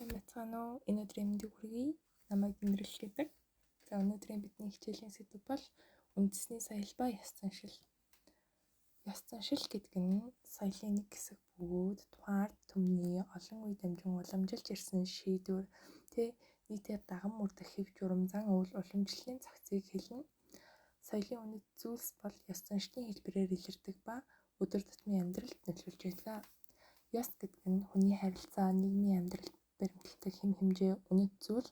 Сайн байцгаана уу? Энэ өдрийн мэндийг хүргэе. Намайг Инрэл гэдэг. За, өнөөдрийн бидний хичээлийн сэдэв бол үндэсний соёл ба ёс заншил. Ёс заншил гэдэг нь соёлын нэг хэсэг бөгөөд тухайн ард түмний олон үе дамжин уламжилж ирсэн шийдвэр, нийтээр даган мөрдөх хэв журам, зан үйл, уламжлалын цогцыг хэлнэ. Соёлын үнэт зүйлс бол ёс заншлын хэлбэрээр илэрдэг ба өдөр тутмын амьдралд нөлөөлж байдаг. Ёс гэдэг нь хүний харилцаа, нийгмийн амьдралд баримталдаг хэм хэмжээ, үнэт зүйл.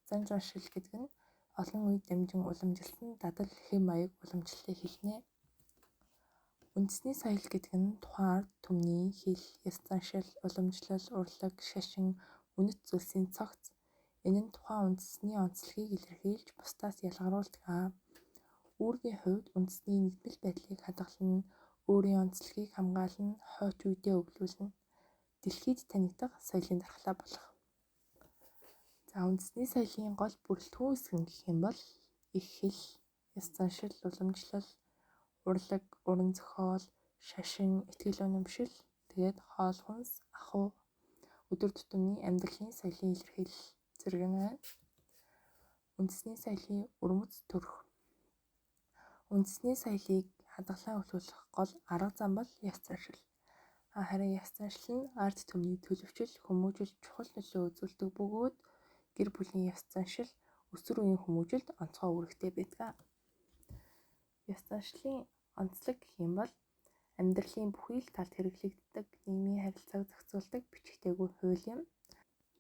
Зан заншил гэдэг нь олон үе дамжин уламжилсан дадал, хэв маяг, уламжлалыг хэлнэ. Үндэсний соёл гэдэг нь тухайн ард түмний хэл, ёс заншил, уламжлал, урлаг, шашин, үнэт зүйлсийн цогц. Энэ нь тухайн үндэсний онцлогийг илэрхийлж бусдаас ялгаруулдаг. Үүргийн хувьд үндэсний нэгдмэл байдлыг хадгална, өөрийн онцлогийг хамгаална, хойч үедээ өвлүүлнэ. Дэлхийд танигдах соёлын дархлаа болох. За, үндэсний соёлын гол бүрэлдэхүүн хэсэг нь гэх юм бол их хэл, ёс заншил, уламжлал, урлаг, уран зохиол, шашин, итгэл үнэмшил, тэгээд хоол хүнс, ахуй, өдөр тутмын амьдралын соёлын илэрхийлэл зэрэг нь байна. Үндэсний соёлын өрмөц төрх. Үндэсний соёлыг хадгалан өвлүүлэх гол арга зам бол ёс заншил. Харин ёс заншил нь ард түмний төлөвчл, хүмүүжил чухал нөлөө үзүүлдэг бөгөөд гэр бүлийн ёс заншил өсвөр үеийн хүмүүжилд онцгой үүрэгтэй байдаг. Ёс заншлын онцлог гэх юм бол амьдралын бүхий л талд хэрэглэгддэг, нийгмийн харилцааг зохицуулдаг бичигдээгүй хууль юм.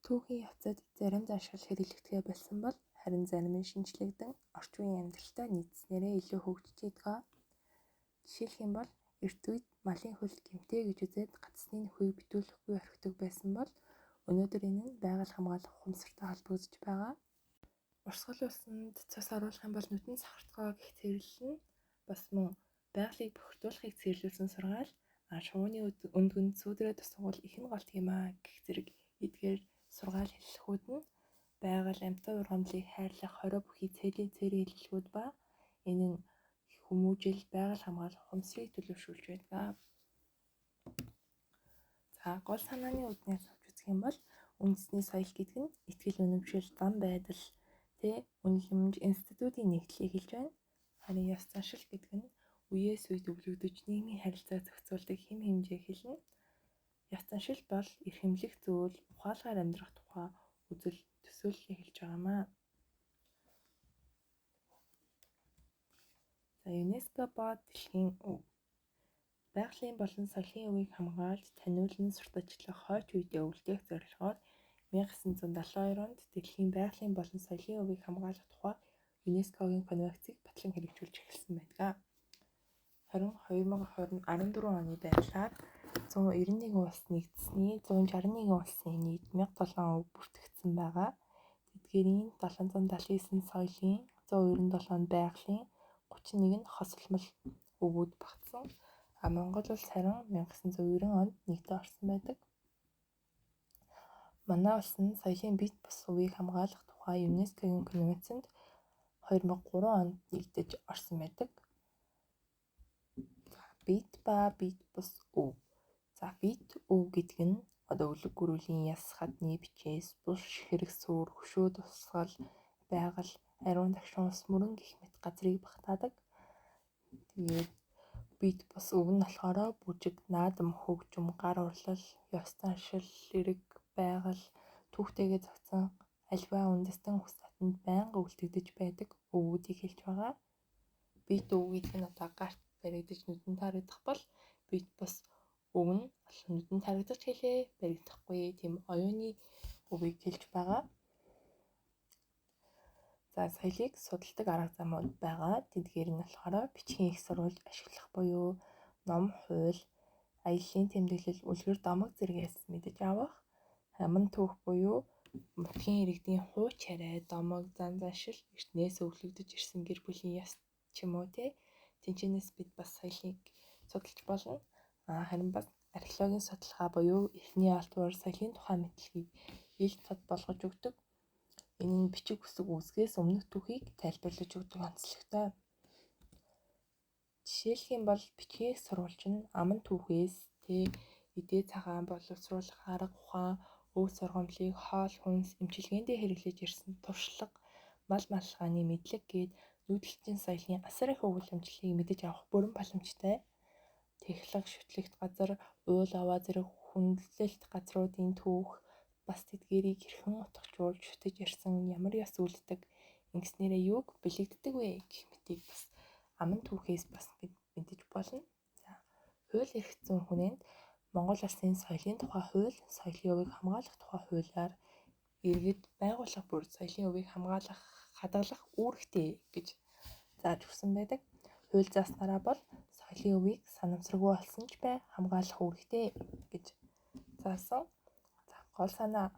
Түүхийн явцад зарим заншил хэрэглэгдэхээ болсон бол харин зарим нь шинэчлэгдэн орчин үеийн амьдралтай нийцснээрээ илүү хөгжиж байдаг. Жишээлх юм бол эрт үед малын хөл гэмтэй гэж үзээд гацсны нөхийг битүүлэхгүй орхидог байсан бол өнөөдөр энэ нь байгаль хамгаалах ухамсартай холбогдож байгаа. Урсгал усанд цус оруулах юм бол нүдэн сахартгоо гэх цэвэрлэл нь бас мөн байгалийг бохирдуулахыг цэвэрлүүлсэн сургаал, шувууны өндгөнд сүүдрээ тусгавал их нь голт юм аа гэх зэрэг эдгээр сургаал хэллэгүүд нь байгаль амьтан ургамлыг хайрлах хорио бүхий цээлийн цэрийн хэллэгүүд ба энэ нь хүмүүжил, байгаль хамгаалах ухамсарыг төлөвшүүлж байдаг. За, гол санааны үүднээс авч үзэх юм бол үндэсний соёл гэдэг нь итгэл үнэмшил, зан байдал, үнэлэмж, институтийн нэгдлийг хэлж байна. Харин ёс заншил гэдэг нь үеэс үед өвлөгдөж нийгмийн харилцааг зохицуулдаг хэм хэмжээг хэлнэ. Ёс заншил бол эрхэмлэх зүйл, ухаалгаар амьдрах тухай үзэл төсөөллийг хэлж байгаамаа. За, ЮНЕСКО ба дэлхийн өв. Байгалийн болон соёлын өвийг хамгаалж, таниулан сурталчлах хойч үедээ өвлдөх зорилгоор 1972 онд дэлхийн байгалийн болон соёлын өвийг хамгаалах тухай ЮНЕСКО-гийн конвенцийг батлан хэрэгжүүлж эхэлсэн байдаг. Харин 2014 оны байдлаар 191 улс нэгдсэний 161 улсын нийт 1007 өв бүртгэгдсэн байгаа. Тэдгээрийн 779 соёлын, 197 нь байгалийн, 31 нь хосолмол өвүүд багтсан. Монгол улс харин 1990 онд нэгдэн орсон байдаг. Манай улс нь соёлын бит бус өвийг хамгаалах тухай ЮНЕСКО-гийн конвенцэнд 2003 онд нэгдэж орсон байдаг. За, бит ба бит бус өв. За, бит өв гэдэг нь одоо өвлөг гөрүүлийн яс хадны бичээс, булш, хэрэг сүр, хөшөө тусгал, байгаль, ариун тагшин ус мөрөн гэх мэт газрыг багтаадаг. Тэгээд бит бус өв нь болохоор бүжиг, наадам, хөгжим, гар урлал, ёс заншил, эрэг, байгаль, түүхтэйгээ зохицсон альва үндэстэн үс сатанд байнга үлдэгдэж байдаг өвүүдийг хэлж байгаа. Бит өв гэдэг нь одоо гарт баригдаж нүдэнд харагдах бол бит бус өв нь нүдэнд харагдах хэлээ баригдахгүй тийм оюуны өвийг хэлж байгаа. За, соёлыг судалдаг арга замууд байгаа. Тэдгээр нь болохоор бичгийн их сурвалж ашиглах буюу ном, хууль, аяллаа тэмдэглэл, үлгэр домог зэргээс мэдэж авах, аман түүх буюу мутгийн иргэдийн хууч яриа, домог, зан заншил, эртнээс өвлөгдөж ирсэн гэр бүлийн ёс ч юм уу тэнчэнээс бид бас соёлыг судалж болно. Харин бас археологийн судалгаа буюу эртний олдвор соёлын тухай мэдлэгийг ил тод болгож өгдөг. Энэ нь бичиг үсэг үүсгэхээс өмнөх түүхийг тайлбарлаж өгдөг онцлогтой. Жишээлх юм бол бичгийн сурвалж нь аман түүхээс эдээ цагаан боловсруулах арга ухаан, өв сургамлыг хоол хүнс эмчилгээндээ хэрэглэж ирсэн туршлага, мал малгааны мэдлэг гээд нүүдэлчин соёлын асар их өгүүлэмжлэлийг мэдэж авах бүрэн боломжтой. Техлэг, шүтлэгт газар, уул аваа зэрэг хүндлэлт газруудын түүх бас тэдгээрийг хэрхэн утгажуулж шүтэж ирсэн, ямар ёс үйлддэг, ингэснээрээ юуг бэлэгддэг вэ гэх мэтийг бас аман түүхээс бас бид мэдэж болно. За, хууль эрх зүйн хүрээнд Монгол улсын соёлын тухай хууль, соёлын өвийг хамгаалах тухай хуулиар иргэд, байгууллага бүр соёлын өвийг хамгаалах, хадгалах үүрэгтэй гэж зааж өгсөн байдаг. Хууль зааснараа бол соёлын өвийг санамсаргүй болсон ч бай хамгаалах үүрэгтэй гэж заасан. За, гол санаа.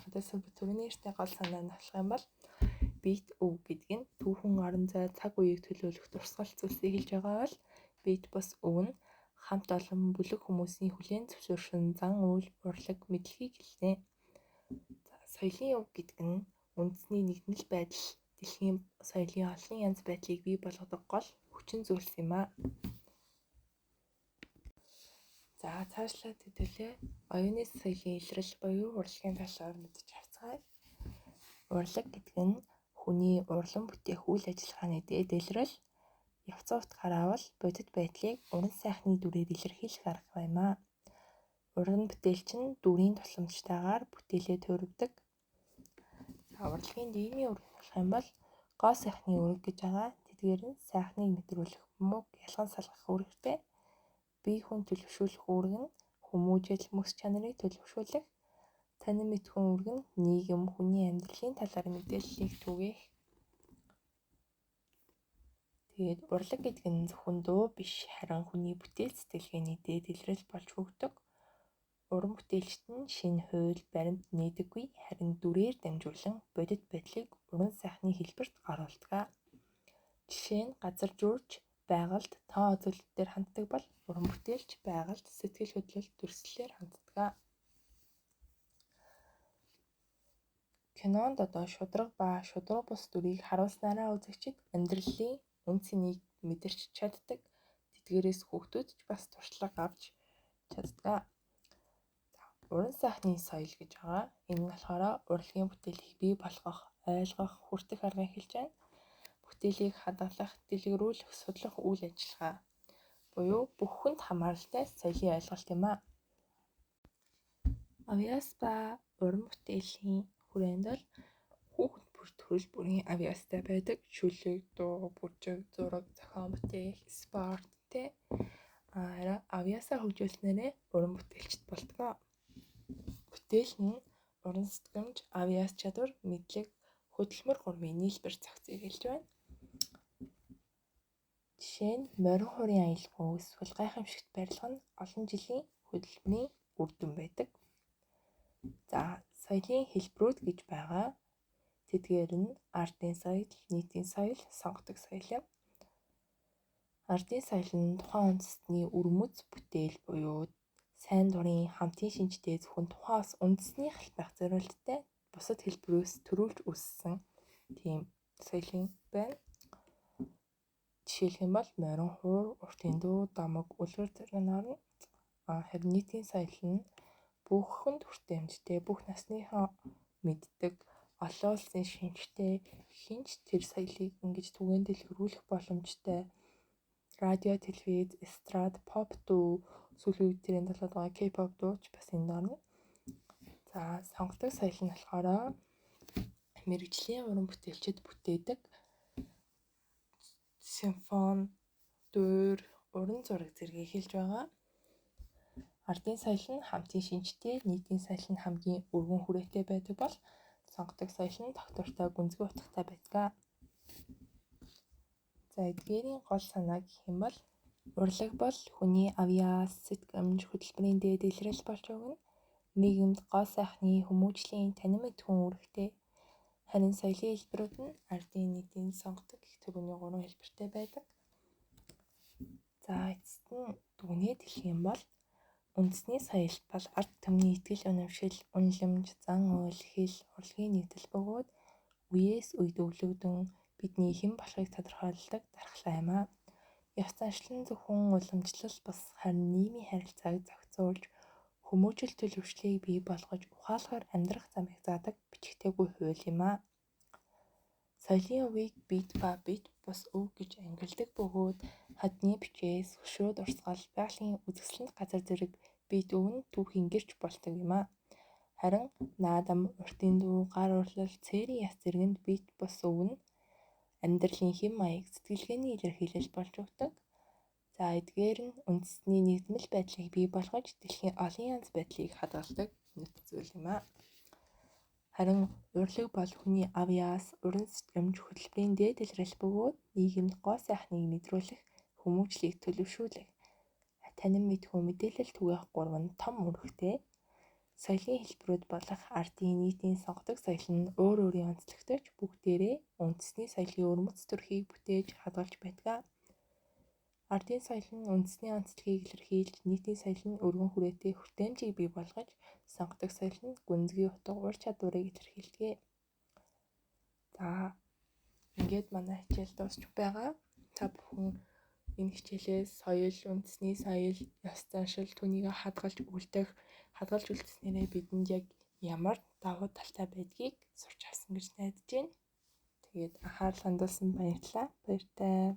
Одоо түрүүний нэртэй гол санаа нь болох юм бол бит өв гэдэг нь түүхэн орон зай цаг үеийг төлөөлөх дурсгал зүйлсийг хэлж байгаа бол бит бус өв нь хамт олон бүлэг хүмүүсийн хүлээн зөвшөөрсөн зан үйл, урлаг, мэдлэгийг хэлнэ. За, соёлын өв гэдэг нь үндэсний нэгдмэл байдал, дэлхийн соёлын олон янз байдлыг бий болгодог гол хүчин зүйлс юм а. За, цаашлаад хэдүүлээ оюуны соёлын илрэл буюу урлагийн талаар мэдэж авцгаая. Урлаг гэдэг нь хүний урлан бүтээх үйл ажиллагааны дээд илрэл, явцсан утгаараа бол бодит байдлыг уран сайхны дүрээр илэрхийлэх арга юм а. Уран бүтээлч нь дүрийн тусламжтайгаар бүтээлээ туурвидаг. За, урлагийн нийгмийн үүрэг болох юм бол гоо сайхны үүрэг гэж байгаа. Тэдгээр нь сайхныг мэдрүүлэх, мууг ялган салгах үүрэгтэй. Бие хүн төлөвшүүлэх үүрэг нь хүмүүжил, мэс чанарыг төлөвшүүлэх. Танин мэдхүйн үүрэг нь нийгэм, хүний амьдралын талаар мэдээллийг түгээх. Тэгээд урлаг гэдэг нь зөвхөн дуу биш, харин хүний бүтээл сэтгэлгээний дээд илрэл болж өгдөг. Уран бүтээлчид нь шинэ хууль, баримт нээдэггүй, харин дүрээр дамжуулан бодит байдлыг уран сайхны хэлбэрт оруулдаг. Жишээ нь газар жуурч байгальд тоо үзүүлэлтээр ханддаг бол уран бүтээлч байгальд сэтгэл хөдлөл дүрслэлээр ханддаг. Кинонд одоо шударга ба шударга бус дүрийг харуулснараа үзэгчид амьдралын үн цэнийг мэдэрч чаддаг. Тэдгээрээс хүүхдүүд ч бас туршлага авч чаддаг. Уран сайхны соёл гэж байгаа. Энэ нь болохоор урлагийн бүтээлийг бий болгох, ойлгох, хүртэх аргыг хэлж байна. Бүтээлийг хадгалах, дэлгэрүүлэх, судлах үйл ажиллагаа буюу бүх хүнд хамааралтай соёлын ойлголт юм а. Авьяас ба уран бүтээлийн хүрээнд бол хүүхэд бүр төрөл бүрийн авьяастай байдаг. Шүлэг, дуу, бүжиг, зураг, зохион бүтээх, спорт тэ. Авьяасаа хөгжүүлснээрээ уран бүтээлчд болдгоо. Бүтээл нь уран сэтгэмж, авьяас чадвар, мэдлэг, хөдөлмөр гурвын нийлбэр зохицыг хэлж байна. Жишээ нь морин хуурын аялгау эсвэл гайхамшигт барилга нь олон жилийн хөдөлмөрийн үр дүн байдаг. За, соёлын хэлбэрүүд гэж байгаа. Тэдгээр нь ардын соёл, нийтийн соёл, сонгодог соёл юм. Ардын соёл нь тухайн үндэстний өвөрмөц бүтээл буюу сайн дурын хамтын шинжтэй зөвхөн тухайн үндэснийх л байх зориулттай бусад хэлбэрээс төрүүлж үүссэн тийм соёлын байна. Жишээлх юм бол морин хуур, уртын дуу, домог, үлгэр зэрэг нь орно. Харин нийтийн соёл нь бүх хүнд хүртээмжтэй, бүх насныхаа мэддэг, олон улсын шинжтэй, хэн ч тэр соёлыг ингэж түгээн дэлгэрүүлэх боломжтой. Радио, телевиз, эстрад, поп дуу, сүүлийн үед тренд болоод байгаа K-pop дуу ч бас энд орно. За, сонгодог соёл нь болохоор мэргэжлийн уран бүтээлчид бүтээдэг симфони, дуур, уран зураг зэргийг хэлж байгаа. Ардын соёл нь хамтын шинжтэй, нийтийн соёл нь хамгийн өргөн хүрээтэй байдаг бол сонгодог соёл нь тогтвортой гүнзгий утгатай байдаг. За, эдгээрийн гол санаа гэх юм бол урлаг бол хүний авьяас, сэтгэмж, хөдөлмөрийн дээд илрэл болж өгнө. Нийгэмд гоо сайхны, хүмүүжлийн танин мэдхүйн үүрэгтэй. Харин соёлын хэлбэрүүд нь ардын, нийтийн, сонгодог гэх түрүүний гурван хэлбэртэй байдаг. За, эцэст нь дүгнээд хэлэх юм бол үндэсний соёл бол ард түмний итгэл үнэмшил, үнэлэмж, зан үйл, хэл, урлагийн нэгдэл бөгөөд үеэс үед өвлөгдөн бидний хэн болохыг тодорхойлдог дархлаа юм а. Ёс заншил нь зөвхөн уламжлал бус харин нийгмийн харилцааг зохицуулж хүмүүжил төлөвшлийг бий болгож ухаалгаар амьдрах замыг заадаг бичигтээгүй хууль юм аа. Соёлын өвийг бит ба бит бус өв гэж ангилдаг бөгөөд хадны бичээс, хөшөө дурсгал, байгалийн үзэсгэлэнт газар зэрэг бит өв нь түүхийн гэрч болдог юм аа. Харин наадам, уртын дуу, гар урлал, цээрийн яс зэргэнд бит бус өв нь амьдралын хэм маяг, сэтгэлгээний илэрхийлэл болж өгдөг. За, эдгээр нь үндэсний нэгдмэл байдлыг бий болгож дэлхийн олон янз байдлыг хадгалдаг үнэт зүйл юм аа. Харин урлаг бол хүний ав яас, уран сэтгэмж, хөтөлбөрийн дээд илрэл бөгөөд нийгэмд гоо сайхныг мэдрүүлэх, хүмүүжлийг төлөвшүүлэх, танин мэдхүй мэдээлэл түгээх гурван том үүрэгтэй. Соёлын хэлбэрүүд болох ардын, нийтийн сонгодог соёл нь өөр өөрийн онцлогтой ч бүгдээрээ үндэсний соёлын өвөрмөц төрхийг бүтээж хадгалж байдаг. Ардын соёл нь үндэсний онцлогийг илэрхийлж, нийтийн соёл нь өргөн хүрээтэй хүртээмжийг бий болгож, сонгодог соёл нь гүнзгий утга, ур чадварыг илэрхийлдэг. За, ингээд манай хичээл дуусч байгаа. Та бүхэн энэ хичээлээс соёл, үндэсний соёл, ёс заншил, түүнийг хадгалж үлдэх, хадгалж үлдснээрээ бидэнд яг ямар давуу талтай байдгийг сурч авсан гэж найдаж байна. Тэгээд анхаарал хандуулсан баярлалаа. Баяртай.